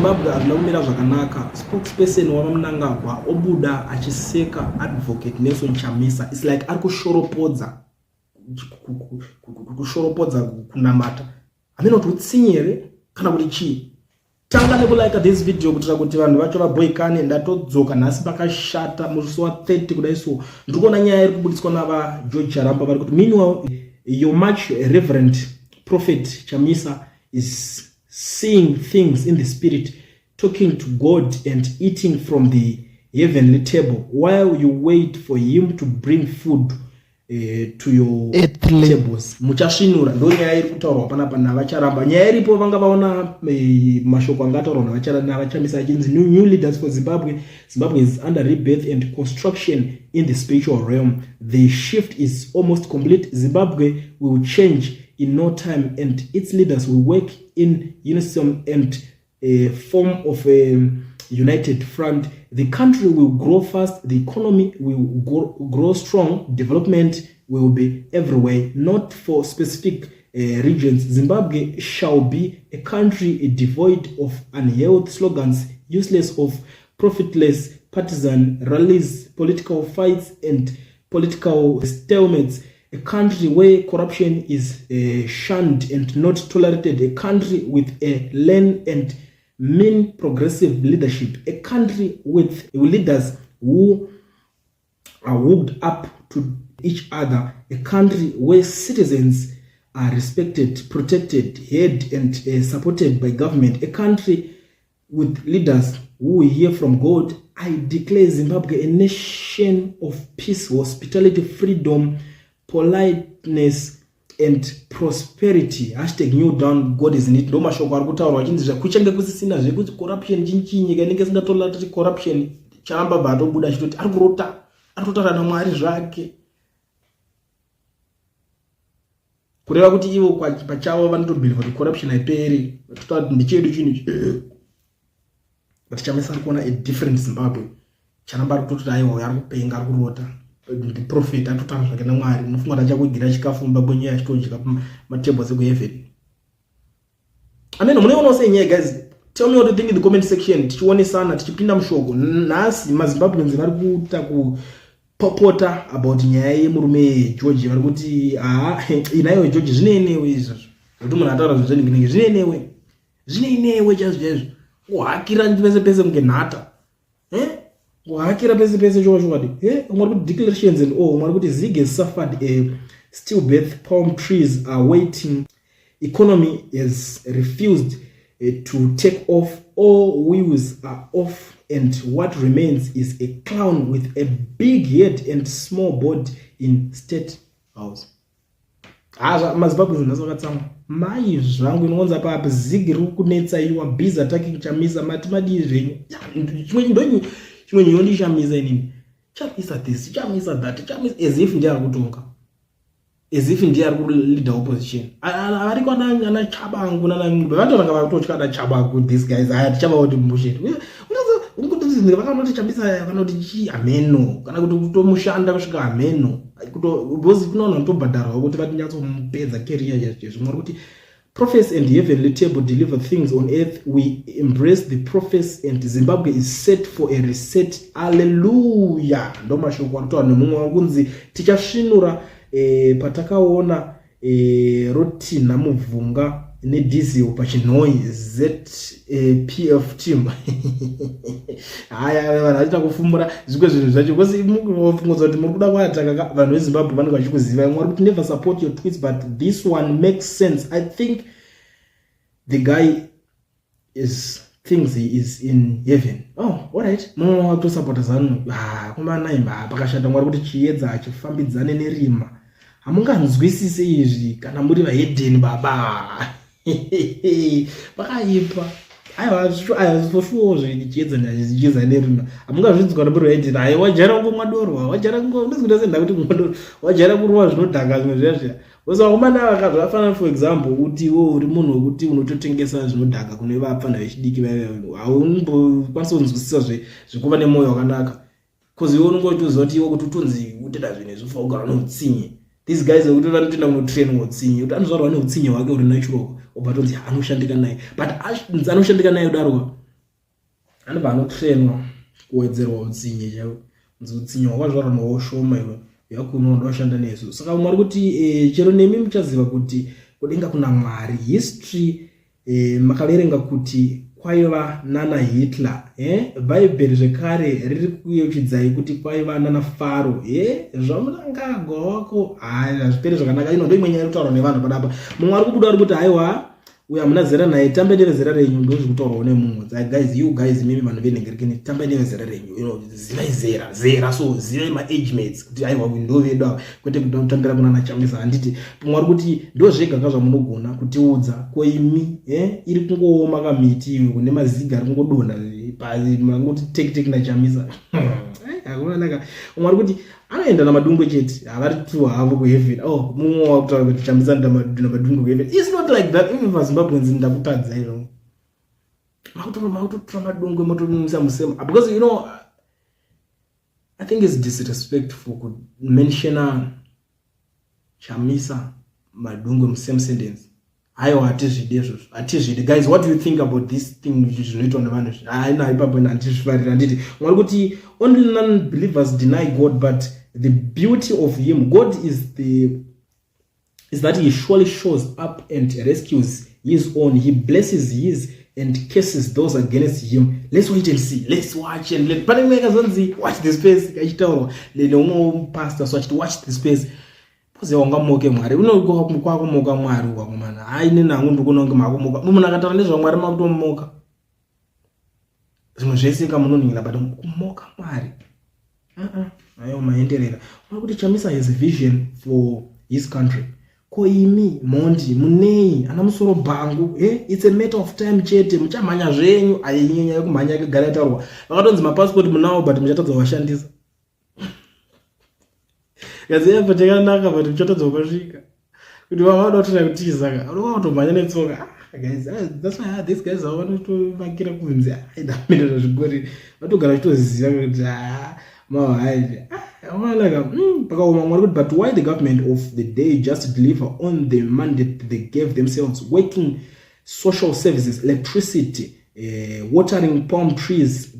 Muzimbabwe hazvina kumira zvakanaka. Spokesperson waVaMnangagwa obuda achiseka Advocate Nelson Chamisa. It's like ari kushoropodza kushoropodza kunamata. Hameno kuti utsinye here kana kuti chii. Tanga nekulike this video kuitira kuti vanhu vacho vaboikane. Ndatodzoka nhasi pakashata musi wa 30 kudai so. Ndiri kuona nyaya iri kubudiswa nava George Charamba vari kuti meanwhile your much reverend prophet Chamisa is seeing things in the spirit, talking to God and eating from the heavenly table while you wait for him to bring food to your Earthly. tables. Muchasvinura. Ndo nyaya iri kutaurwa panapa naVaCharamba. Nyaya iripo vanga vaona mashoko anga ataurwa naVaChamisa achinzi new leaders for Zimbabwe. Zimbabwe is under rebirth and construction in the spiritual realm. The shift is almost complete. Zimbabwe will change in no time and its leaders will work in unison and a form of a united front. The country will grow fast, the economy will grow strong, development will be everywhere, not for specific regions. Zimbabwe shall be a country devoid of unhealthy slogans, useless of profitless partisan rallies, political fights and political stalemates. A country where corruption is shunned and not tolerated, a country with a lean and mean progressive leadership, a country with leaders who are hooked up to each other, a country where citizens are respected, protected, heard and supported by government, a country with leaders who hear from God. I declare Zimbabwe a nation of peace, hospitality, freedom, politeness and prosperity. Hashtag new dawn, God is in it. Ndo mashoko ari kutaurwa achinzi kuchange kusisina zvekuti corruption chinchi, nyika inenge isingatolerati corruption. Charamba bva atobuda achitoti ari kurota, ari kutotaura naMwari zvake, kureva kuti ivo pachavo vanotobhilivha kuti corruption haiperi. Totaura kuti ndechedu chinhu ichi, but Chamisa ari kuona a different Zimbabwe. Charamba ari kutoti aiwa, ari kupenga, ari kurota, ndiprofet, ari kutotaura zvake naMwari. Munofunga kuti achakugira chikafu mumba kwenyu achitodya matables ekuheaven? Amen. Munoionawo sei nyaya, guys? Tell me what you think in the comment section, tichionesana, tichipinda mushoko. Nhasi maZimbabweans vari kuita kupopota about nyaya yemurume George. Vari kuti haa, inaiwe George, zvineinewe izvozvo zvekuti munhu ataura zvinhu zvenhinginhingi? Zvineinewe, zvineinewe chaizvo chaizvo kuhakira pese pese kunge nhata, eh? Kuhakira pese pese, chokwadi chokwadi. Umwe ari kuti declarations and all. Umwe ari kuti Zig has suffered a stillbirth, palm trees are waiting, economy has refused to take off, all wheels are off and what remains is a clown with a big head and small body in State House. Hazva maZimbabwe nhasi vakatsamwa mai zvangu. Inoonza papi Zigi riri kunetsa iwa busy attacking Chamisa. Mati madii zvenyu? Chimwe ndonyi, chimwe nyoni Chamisa inini, Chamisa this, Chamisa that, Chamisa, as if ndiye ari kutonga, as if ndiye ari kuleader opposition. Variko ana Chabangu nana vatoranga vakutotya ana Chabangu. These guys aya tichava kuti mushet vakanoti Chamisa kana kuti chii hameno, kana kuti kutomushanda kusvika hameno, because kunoona kutobhadharwa kuti vatinyatsomupedza career chaizvo. Mwari kuti prophecy and heavenly table deliver things on earth. We embrace the prophecy and Zimbabwe is set for a reset. Alleluya. Ndo mashoko anotaura nemumwe wakunzi tichasvinura. Patakaona rotinha mubvunga nedizil pachinhoi ZPF team. Haya, vanhu vachiita kufumura zvimwe zvinhu zvacho because mufungudza kuti muri kuda kuataka vanhu veZimbabwe vanenge vachikuzivai. Mwari kuti never support your tweets, but this one makes sense. I think the guy is thinks he is in heaven. Oh, alright. Mumwe wakutosapota ZANU. Ah, kumanaimba pakashata. Mwari kuti chiedza hachifambidzane nerima, hamunganzwisisi izvi kana muri vahedheni baba. Pakaipa. Aiwa, for sure zvichiedza chiedza nerima hamungazvinzwi kana muri vahedheni. Hai, wajaira kungomwa doro, wajaira ndozikuita senda kuti kumwa doro, wajaira kurova zvinodhaka zvimwe zviya zviya. Vakomana zvakafanana, for example, kuti iwe uri munhu wekuti unototengesa zvinodhaka kune vapfana vechidiki vaiva, haumbokwanisa kunzwisisa zvekuva nemwoyo wakanaka, because iwe unongotoziva kuti iwe kuti utonzi utenda zvinhu izvi ufanira kugara neutsinye. These guys vekuti vanotoenda kunotrainwa utsinye, kuti anozvarwa neutsinye hwake uri natural, obva tonzi anoshandika naye, but anoshandika naye kudarwa. Anobva anotrainwa kuwedzerwa utsinye chaiwo, kunzi utsinye hwakazvarwa nahwo ushoma, iwe yakuno unoda kushanda nesu. Saka vamwe vari kuti chero nemi muchaziva kuti kudenga kuna Mwari. History makaverenga kuti kwaiva nana Hitler, eh? Bhaibheri zvekare riri kuyeuchidzai kuti kwaiva nana Faro, eh? Zvamunangagwa wako hai, hazviperi zvakanaka. Ino ndoimwe nyaya iri kutaurwa nevanhu panapa. Mumwe ari kubuda ari kuti haiwa, uyo hamuna zera naye, tambai nevezera renyu. Ndo zviri kutaurwawo nemumwe. Guys, you guys, mimi vanhu venhengerekeni, tambai nevezera renyu. Zivai zera zera, so zivai maage mates kuti aiwa, ndo vedu ava, kwete kuda kutambira kuna naChamisa, handiti? Pamwe ari kuti ndo zvega ka zvamunogona kutiudza. Ko imi, eh? Iri kungooma kamiti iwe, kune maziga ari kungodonha mangoti teki teki naChamisa. Hakunanaka. Umwe ari kuti anoenda naMadungwe chete, havari tu havo kuheaven. Oh, mumwe wakutaura kuti Chamisa naMadungwe kuheaven. It's not like that. Even maZimbabweans, ndakutadza ino makutotora Madungwe motomisa musema, because I think it's disrespectful kumentiona Chamisa, Madungwe musame sentence. Haiwa, hatizvidi izvozvo, hatizvidi. Guys, what do you think about this thing zvinoitwa nevanhu izvi? Haina ipapo, handizvifariri, handiti? Mwari kuti only non believers deny God, but the beauty of him, God, is that he surely shows up and rescues his own. He blesses his and curses those against him. Let's wait and see. Let's watch and let. Pane imwe yakazonzi "Watch the space" kachitaurwa neumwe pastor, so achiti "Watch the space." Kuziva ungamoke Mwari, unokwakumoka Mwari wakomana. Hai, nenhangu ndikuona kunge makumoka. Munhu akataura nezvaMwari, makutomoka. Zvimwe zvese kamunoningira, but kumoka Mwari, aiwa, maenderera. Kuti Chamisa has a vision for his country. Ko imi mhondi munei ana musoro bhangu, eh? It's a matter of time chete, muchamhanya zvenyu. Ainyanya yekumhanya yakagara yataurwa. Vakatonzi mapasipoti munawo, but muchatadza kuvashandisa. Gazi chakanaka, but muchatadza kuvasvika kuti vavada kutoda kutiza ka, unova kutomhanya netsoka. Ah, guys, ah, that's why these guys ava vanotovakira kunze, aidamira zvigori, vatogara vachitoziva kuti mahai amanaka pakaoma. Mwari kuti, but why the government of the day just deliver on the mandate they gave themselves, working social services, electricity, watering palm trees,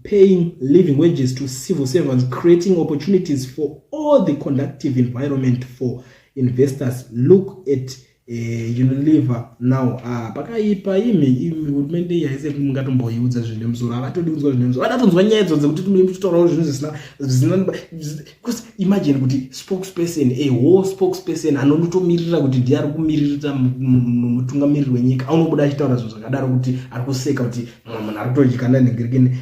paying living wages to civil servants, creating opportunities for all the conductive environment for investors? Look at Unilever now. Ah, pakaipa imi imi. Hurumende iyi haise mungatomboiudza zvine musoro. Havatodi kunzwa zvine musoro, vadatonzwa nyaya idzo dzekuti tinotaurawo zvinhu zvisina zvisina. Because imagine kuti spokesperson, a whole spokesperson anonotomirira kuti ndiye ari kumiririra mutungamiriri wenyika, anobuda achitaura zvinhu zvakadaro, kuti ari kuseka kuti mumwe munhu ari kutodyikana nengerekeni.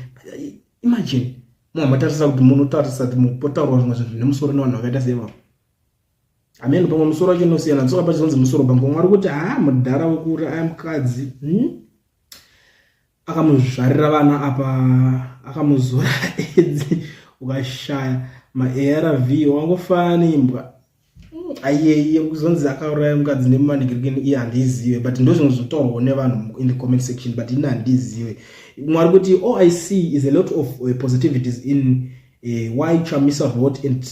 Imagine mumwe matarisa kuti munotarisa kuti mupotaurwa zvimwe zvinhu zvine musoro nevanhu vakaita seivavo. Ameno pamwe musoro wacho inosiyana tsoka pachizonzi musoro bango. Mwari kuti ha, mudhara wekuuraya mukadzi, Akamuzvarira vana apa akamuzora edzi, ukashaya maARV wangofana neimbwa. Ayeye, kuzonzi akauraya mukadzi nemanhikirikini iye, handizive, but ndo zvimwe zvinotaurwawo nevanhu in the comment section, but ini handizive. Mwari kuti all I see is a lot of positivities in why Chamisa wrote and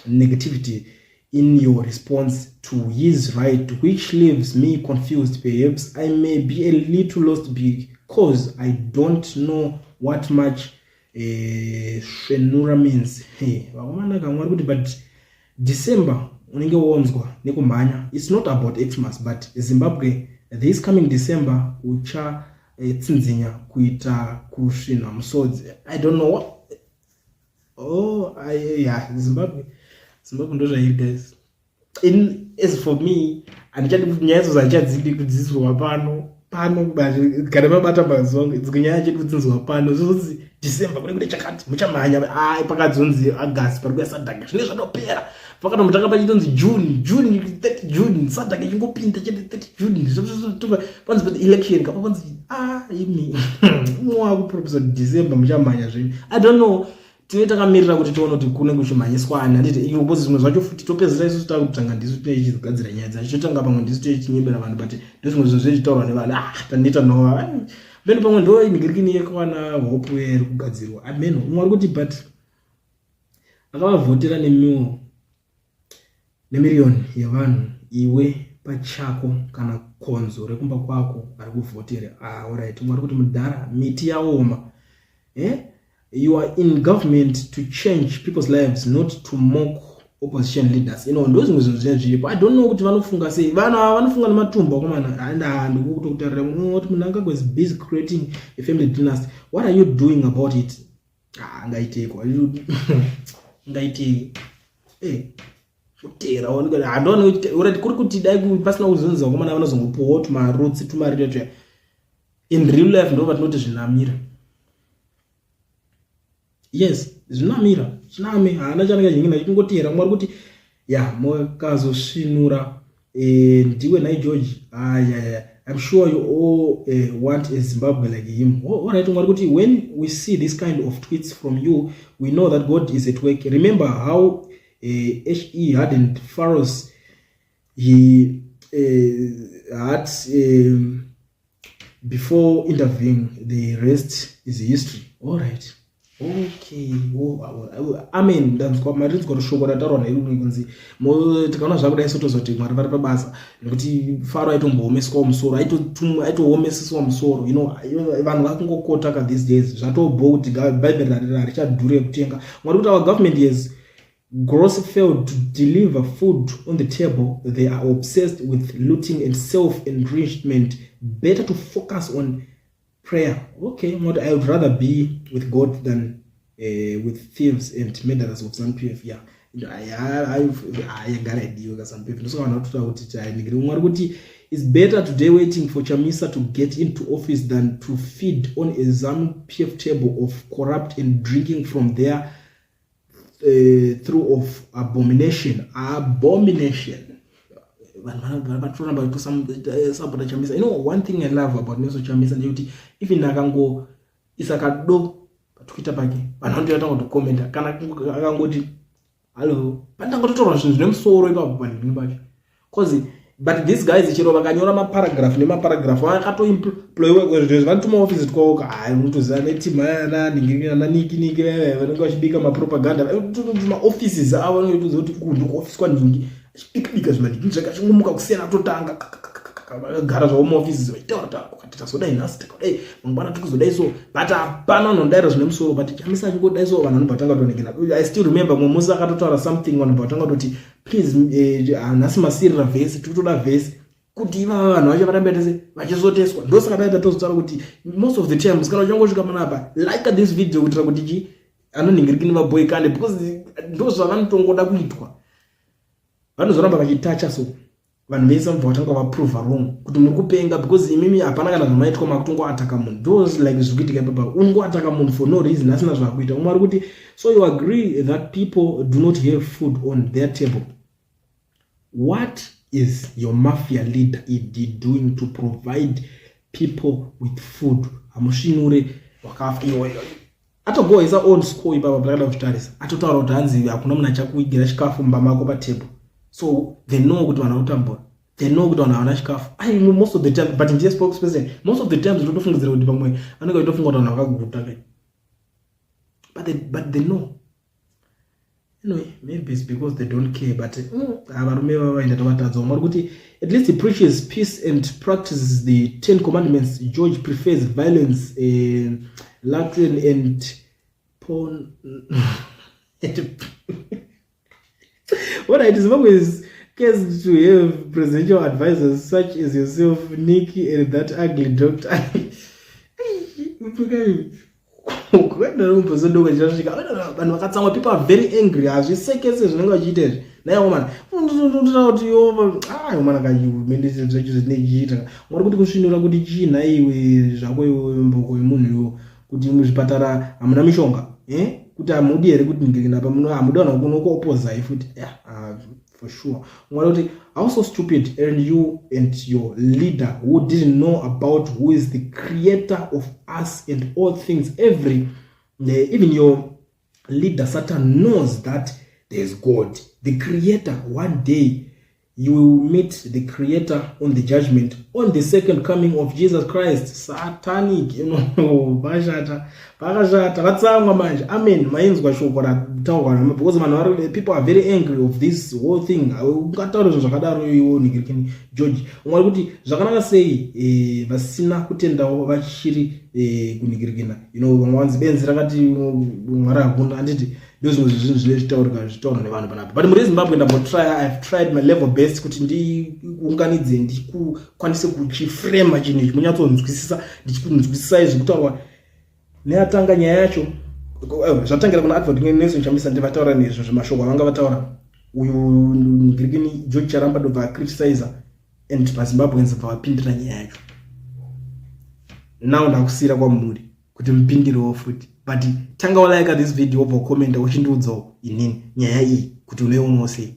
negativity in your response to his right, which leaves me confused. Perhaps I may be a little lost because I don't know what much svenura means. Hey, vakomana kamwari kuti but December unenge wonzwa nekumhanya. It's not about Xmas, but Zimbabwe this coming December uchatsinzinya kuita kusvinha musodzi. I don't know what. Oh, yeah, Zimbabwe, Zimbabwe ndo zvairi, guys. As for me, handichadi kuti nyaya idzodzo handichadzidi kudzidziswa pano pano. Kana mabata mazuva angu, dzimwe nyaya chedi kudzinzwa pano zvozonzi December kune kune chakati, muchamhanya. Ai, pakadzonzi August pari kuya SADC, zvine zvatopera. Pakatomutanga pachitonzi June, June 30 June, SADC ichingopinda chete 30 June, panzi pati election kapa panzi. Ah, imi mwakuprofesa December muchamhanya zvenyu. I don't know. Tine takamirira kuti tione kuti kune kuchimhanyiswa ani, handiti? Iyo because zvimwe zvacho futi topedzisira isusu takutanga ndisu tichigadzira nyaya dzacho, totanga pamwe ndisu tichinyebera vanhu, but ndozvimwe zvinhu zvichitaurwa nevanhu. Ah, taneta nova meno pamwe ndo inhingirikini yekuwana hope iri kugadzirwa. Ameno umwe ari kuti but akavavhotera nemiwo nemiriyoni yevanhu iwe. pachako kana konzo rekumba kwako ari kuvhotere. Ah, alright. Mwari kuti mudhara miti yaoma, eh? You are in government to change people's lives, not to mock opposition leaders. Ndo zvimwe zvinhu zviya zviripo. I don't know kuti vanofunga sei vanhu ava, vanofunga nematumbu akomana. Ndikukutokutarira kuti Mnangagwa is busy creating a family dynasty. What are you doing about it? Ah, ngaiteko, ngaitei kutera handioni kuri kuti dai pasina kuzonzi vakomana vanozongopuwawo tumarutsi tumariro tuya. In real life ndo vatinoti zvinamira. Yes, zvinamira chiname haana chanenge chingina chingotera. Mwari kuti ya mukazosvinura ndiwe nai George. Ayaya, I'm sure you all want a Zimbabwe like him. Oh, alright. Mwari kuti when we see this kind of tweets from you, we know that God is at work. Remember how he hardened Pharaoh's he had before intervening. The rest is history. All right, okay. Oh, amen. Ndanzwa marinzwa rushoko rataurwa nairuri kunzi tikaona zvakudai sotozoti Mwari vari pabasa, nekuti Faro aitomboomeswawo musoro, aitoomeseswa musoro. Vanhu vakungokota ka these days, zvatobho kuti Bhaibheri harichadhure kutenga. Mwari kuti our government has gross failed to deliver food on the table. They are obsessed with looting and self enrichment. Better to focus on prayer. Okay. What, I would rather be with God than with thieves and murderers of ZANU PF. Yeah, yagara idiwe kaZANU PF. Ndosaka vanhu vatotaura kuti chainingiri. Mwari kuti it's better today waiting for Chamisa to get into office than to feed on a ZANU PF table of corrupt and drinking from their through of abomination, abomination. Vanhu vatoramba vachitosapota Chamisa. One thing I love about Nelson Chamisa ndeyekuti even akangoisa kado paTwitter pake, vanhu vanotoatanga kutokomenta. Kana akangoti hallo, pandangototaura zvinhu zvine musoro ipapo panhini pacho, 'cause but these guys, chero vakanyora maparagraph nemaparagraph, vakatoemployiwa vanotuma ofisi twavo. Hai, unotoziva neteam ananikiniki vanenge vachibika mapropaganda, maoffices avo vanotoziva kuti uku ndikuofisi kwanhingi, achibika bika zvimanhingi zvakachingomuka kusiyana, atotanga vakagara zvavo muoffices vachitaura taura kuti tazodai nhasi, takadai mangwana, tikuzodai so, but hapana vanhu vanodaira zvine musoro. But Chamisa achingodai so, vanhu vanobva tanga kutonekena. I still remember mumwe musi akatotaura something, vanhu bva tanga kutoti please, nhasi masirira vhesi, tiri kutoda vhesi kuti ivava vanhu vacho varambe tese vachisoteswa. Ndosaka dai tatozotaura kuti most of the times kana uchangosvika panapa, like this video kuitira kuti chi anonhingirikini vaboikane, because ndo zvavanotongoda kuitwa. Vanozoramba vachitacha, so vanhu vese vanobva vatanga vaprova wrong kuti muri kupenga, because imimi hapana kana zvamaitwa, makutongoataka munhu. Ndo like zviri kuitika ipapa, ungoataka munhu for no reason asina zvakuita. Umwe ari kuti so you agree that people do not have food on their table. What is your mafia leader ED doing to provide people with food? Hamusvinure wakafa iwe. Atogohesa on score ipapa patakada kuchitarisa, atotaura kuti hanzi hakuna munhu achakuigira chikafu mumba mako patable. So they know kuti vanhu vakutambura, they know kuti vanhu havana chikafu. Ai, most of the time, but ndiye spokesperson, most of the times totofungidzira kuti pamwe vanenge vachitofunga kuti vanhu vakaguta kai, but they know. Anyway, maybe it's because they don't care, but varume vava vaenda tovatadza. Mwari kuti at least he preaches peace and practices the 10 Commandments. George prefers violence, latin and porn. All right, Zimbabwe is cursed to have presidential advisors such as yourself, Nikki, and that ugly doctor. Kuendarumbozodoka vanhu vakatsamwa. People are very angry. Hazvisekese zvinenge vachiita izvi naiomana kuti omana kahurumende zvacho zvinechiita. Mwari kuti kusvinura kuti chii nhaiwe zvako iwe mboko yemunhu iwo, kuti muzvipatara hamuna mishonga, eh? Kuti hamudi here kuti napa hamudi vanhu kunokuopozai futi? Yeah, for sure. Mwari kuti how so stupid and you and your leader who didn't know about who is the creator of us and all things. Every even your leader Satan knows that there's God the creator. One day You will meet the Creator on the judgment, on the second coming of Jesus Christ. Satanic, vashata, vakashata, vatsamwa manje. Amen. Mainzwa shoko rataurwa, because vanhu vari, people are very angry of this whole thing. Ungataura zvinhu zvakadaro iwo, nigirikini George? Umwe ari kuti zvakanaka sei vasina kutendawo vachiri kunigirikina. Vamwe vanzi benzi rakati Mwari hakuna, handiti? Ndo zvimwe zvezvinhu zvine zvitaurika, zvitaurwa nevanhu panapa. But muri Zimbabwe, ndambotry, I have tried my level best kuti ndiunganidze, ndikukwanise kuchifrema chinhu ichi munyatsonzwisisa, ndichikunzwisisai zvekutaurwa neatanga nyaya yacho. Zvatangira kuna Advocate Nelson Chamisa, ndivataura nezvo zvemashoko avanga vataura uyu ngirikini George Charamba, ndobva acriticiza and maZimbabweans bva vapindira nyaya yacho. Now ndakusiyira kwamuri kuti mupindirewo futi, but tanga walike this video, wobva ukomenda uchindiudzawo inini nyaya iyi kuti unoionawo sei.